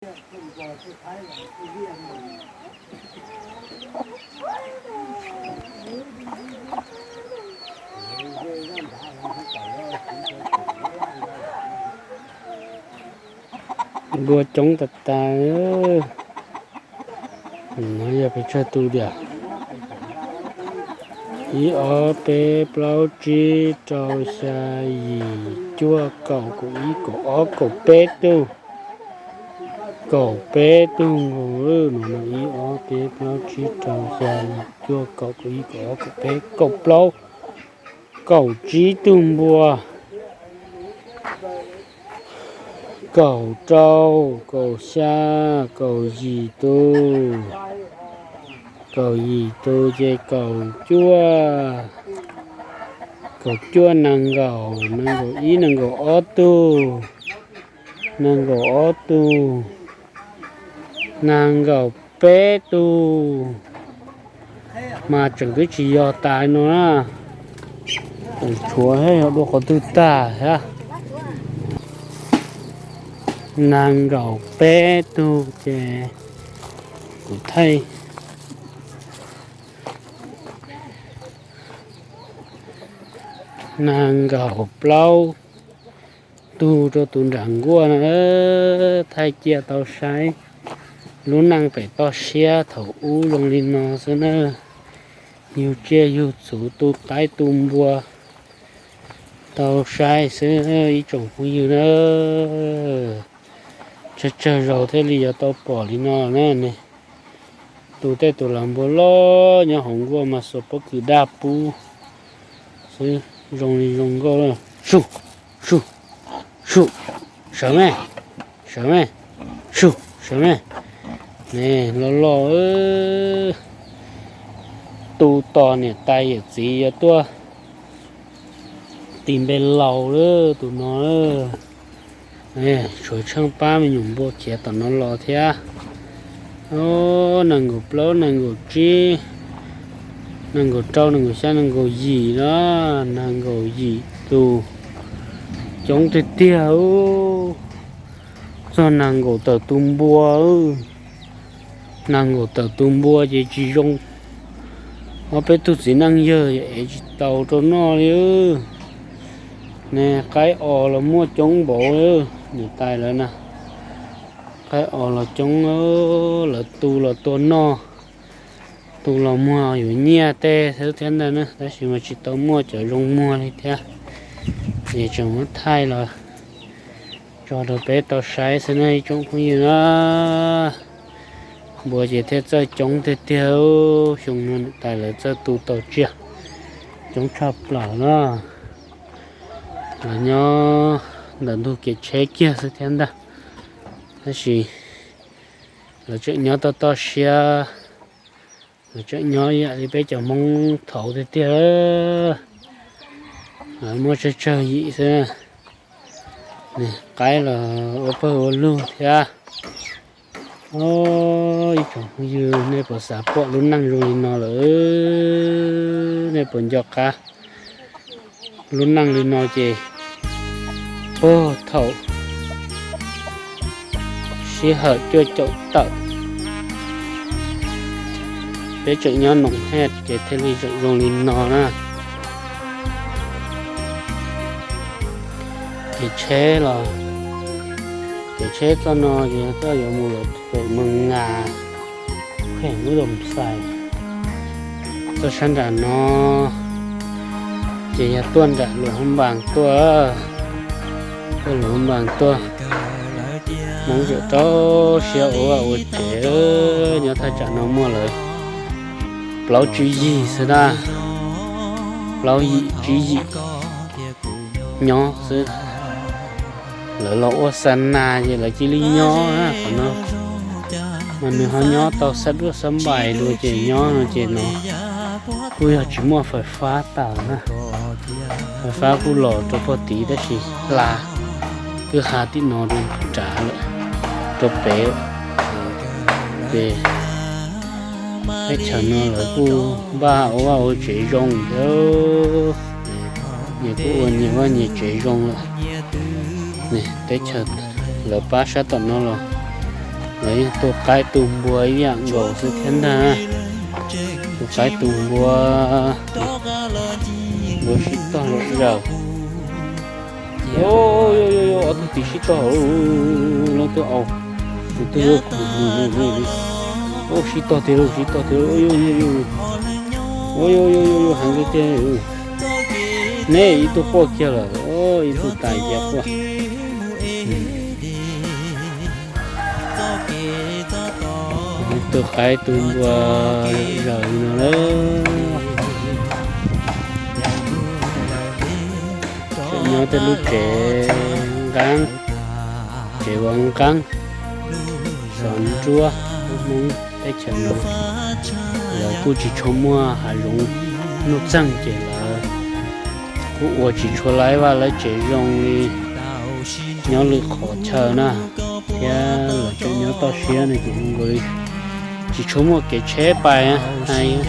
Npua coob tas tas. No yog pes tsawg tus diam? Ib ob peb plaub tsib rau xya yim cuaj kaum kaum ib kaum ob kaum peb tug. Kaum peb tug nkaus no, ib ob peb plaub tsib rau xya yim cuaj kaum kaum ib kaum ob kaum peb kaum plaub kaum tsib tug npua. Kaum rau, kaum xya, kaum yim tus, kaum yim tus ces kaum cuaj, kaum cuaj nees nkaum, nees nkaum ib nees nkaum ob tug, nees nkaum ob tug, nees nkaum peb tug. Mas tseem twb tsis yog tas no na, tseem tshuav thiab, yog dua qhov twg tag thiab. Nees nkaum peb tug ces kuv thaij. Nees nkaum plaub tug rau tus nram nkuaj no, thaij cia tau saib lub neej pem toj siab thaum ub zoo li no xwb na. Yug tsiaj yug txhu, tu qaib tu npua tau saib xwb ib tsoom phooj ywg na. Tsawg tsawg zaus thiaj li yuav tau pom li no na. Tu tej tus lam npua loj nyob hauv nkuaj mas xuas pob kws daj pub xwb, zoo li zoo nkauj. Su, su, su, sawv me, sawv me, su, sawv me. Ne, loj loj, tu tos niam tais yawm txiv yuav tuaj tis npe laus lawm tus no. Tshuav tsheej pab me nyuam npua khiav tom no los thiab. Nees nkaum plaub, nees nkaum tsib, nees nkaum rau, nees nkaum xya, nees nkaum yim na, nees nkaum yim tus. Coob tiag tiag, txog nees nkaum tawm tus npua. Nees nkaum tawm tus npua ces tsis zoo, ob peb tug txiv neej yawg es tsis tau rau noj li. Ne, qaib os los muaj coob npaum, niam tais lawv na, qaib os los coob, lawv tu los tua noj, tu los muag yuav nyiaj tej xwb thiab ntag na, tab sis mas tsis tau muaj cov zoo muag li thiab. Es tseem muab thaij los tso rau peb tau saib xwb na ib tsoom phooj ywg na. Npua ces thiaj txawj coob tiag tiag, xyoo no niam tais lawv txawj tu tau tsiaj coob tshaj plaws na. Lawv nyob ntawm ntug kev tsheb kiag xwb thiab ntag, tab sis lawv tseem nyob toj toj siab, lawv tseem nyob ib yam li peb cov Hmoob thaud tiag tiag. Lawv muaj tsawg tsawg yim xwb. Qaib los ua pawg ua lug thiab. Ib tsoom phooj ywg, nej puas xav pom lub neej zoo li no lawm? Nej puas nco qab lub neej li no ces puag thaum sij hawm cuaj caum tawm, peb tseem nyob Noom Hej ces thiaj li tseem zoo li no na. Kev tsheb los, kev tsheb txoj no ces txoj yuav mus lawm pem Moos Nas, pem lub Loos Xais. Txoj sab nram no ces yog tuaj nram Luas Hab Npas tuaj, tuaj Luas Hab Npas tuaj. Hmoob tseem rau siab ua vaj ua tsev, nyob thaj tsam no muaj lawv plaub tsib yig xwb na, plaub yim tsib yim nyob xwb. Lawv los ua xa nas ces lawv cia li nyob qhov no, mas nws ho nyob tau xab duab xab npais dua ces nyob no ces no kuj yog tsis muaj fais fab tawm na. Fais fab kuj los rau puag tid tab sis hla kwj ha tim no rau nrad lawm, rau pem. Ces teb chaws no lawv kuj npaj ua vaj ua tsev zoo thiab, nyias kuj ua nyias vaj nyias tsev zoo lawm. Teb chaws lawv pab sab tom no los Lawv yeej tus qaib tus npua ib yam nkaus xwb thiab ntag. Tus qaib tus npua, npua sib tog lawm zaws. Ob tug tim sib tog, leej twg au, tus twg, sib tog tiag lauj, sib tog tiag lauj. Heev li tiag. Neb ib tug quaj kiag lawm, ib tug tais kiag quaj. Tus qaib tus npua zaws li no lawm. Tseem nyob tej lub tsev nqeeb, tsev ua nqeeb, xov nruab, Hmoob teb chaws no lawv kuj tsis tshua muaj hav zoov nuj txeeg ces lawv kuj ua tsis tshua laib vaj laib tsev zoo li nyob lwm qhov chaw na, thiab lawv tseem nyob toj siab no ces zoo nkaus li tsis tshua muaj kev tsheb pais hais.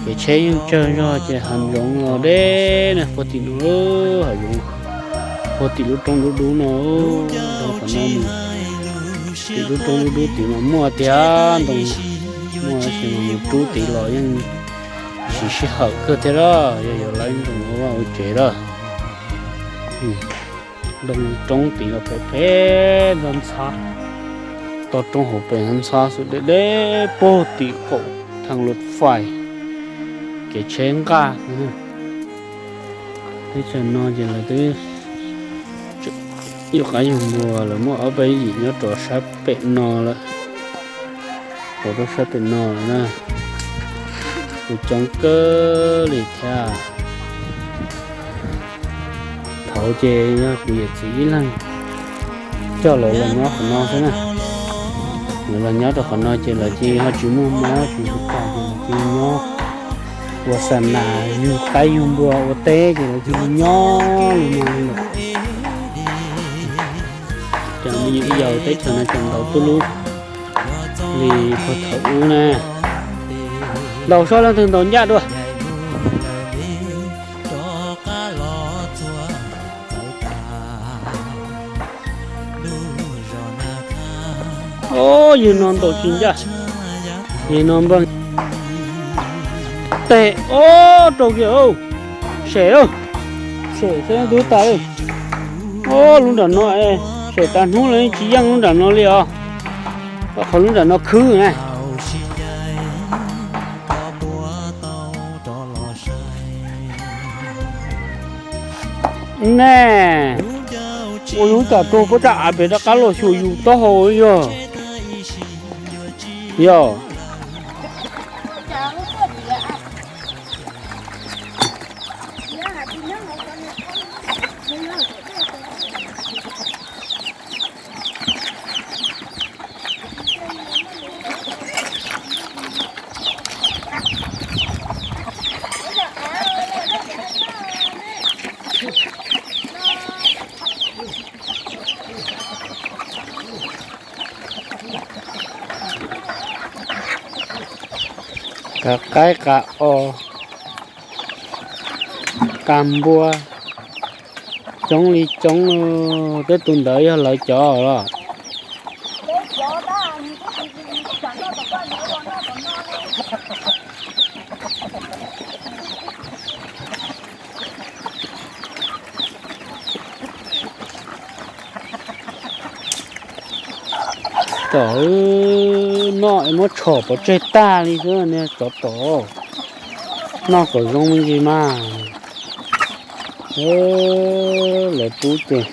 Kev tsheb yeej tsawg zog ces hav zoov los deb na, puag tim no, hav zoov puag tim lub roob dub dub no, rau qhov no mus, tim lub roob dub dub tim no muaj tiag ntoo, muaj tab sis mas mus rub tid los yeej siv sij hawm kawg thiab lawm, yog yuav laib ntoo ua vaj ua tsev lawm. Ntoo roob tid los phem phem ntxhab ntxhab, toj roob hauv pes ntxhab xwb, deb deb puag tim qaum thaj luj fais, kev tsheb nqaj. Teb chaws no ces lawv twb yug qaib yug npua, lawv muaj ob peb yim nyob rau sab pem no lawm, rau rau sab pem no lawm na. Kuj coob kawg li thiab. Thaud ces yog kuv yawm txiv ib leeg coj lawv los nyob qhov no xwb na. Lawv los nyob rau qhov no ces lawv cia li ho tsis muaj mob tsis muaj tag ces lawv cia li nyob ua xa nas yug qaib yug npua ua teb ces lawv cia li nyob li no li lawm. Cov me nyuam yaus teb chaws no tseem ntaus tuj lub li puag thaum ub na. Ntaus seb leej twg ntaus ncaj dua. Ob, yawg no ntaus tsis ncaj. Yawg no npaj teg ob rau kiag, sem, sem seb leej twg tas li. Ob, lub nram no, sem tas hnub los tsis yeej lub nram no li os. Qhov lub nram no khwb na. Ne, ua yus tsam tuag puab tsaj av pem rov qab los xyuas yus taub hau yog. Yog. Qaib, qaib, qas os, qas npua, coob li coob, tej tus ntawd yog lawv cov los. Tom, noj es muab tshom pov tseg tag li xwb ne, tsov tom. Noj kom zoo me ntsis mas. Lawv pub ces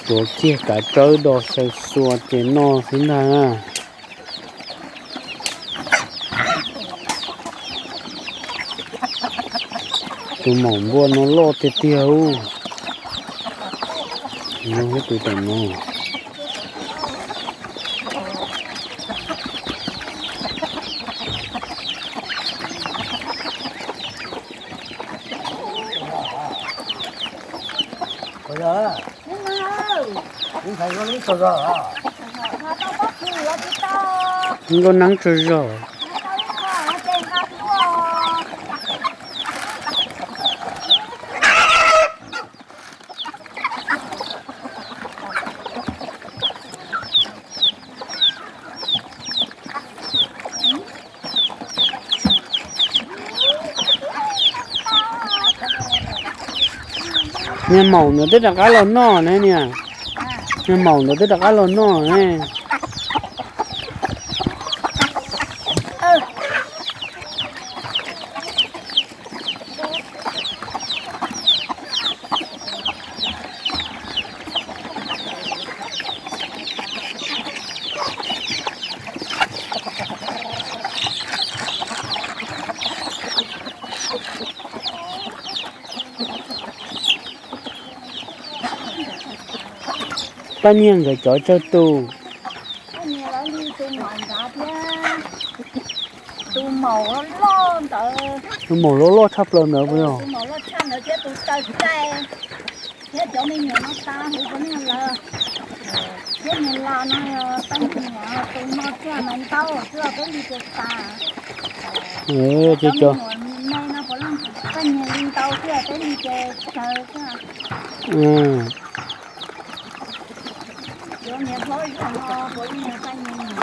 tuav kiag kav tsawb do xaw xua ces noj xwb ntag na. Tus maum npua no loj tiag tiag ub. Tus tom no. Nkauj neeb tsaug zog. Niag maum ntawd twb rov qab los noj ne niag. Niag maum ntawd twb rov qab los noj ne. Paj Nyiag nkawd cov tsawg tus? Paj Nyiag lawv li tus maum nrad thiab tus maum loj loj ntawd. Tus maum loj loj tshaj plaws ntawd puas yog? Tus maum loj tshaj ntawd thiab tus taw caij thiab cov me nyuam no tas huv puav leej lawv. Thiab niag las no yog Paj Nyiag tus no thiaj mas ntau xwb peb li ces tas. Ces cov me nyuam me no puav leej Paj Nyiag li ntau thiab peb li ces tsawg xwb. Cov niag hlob zog no puav leej yog Paj Nyiag niam.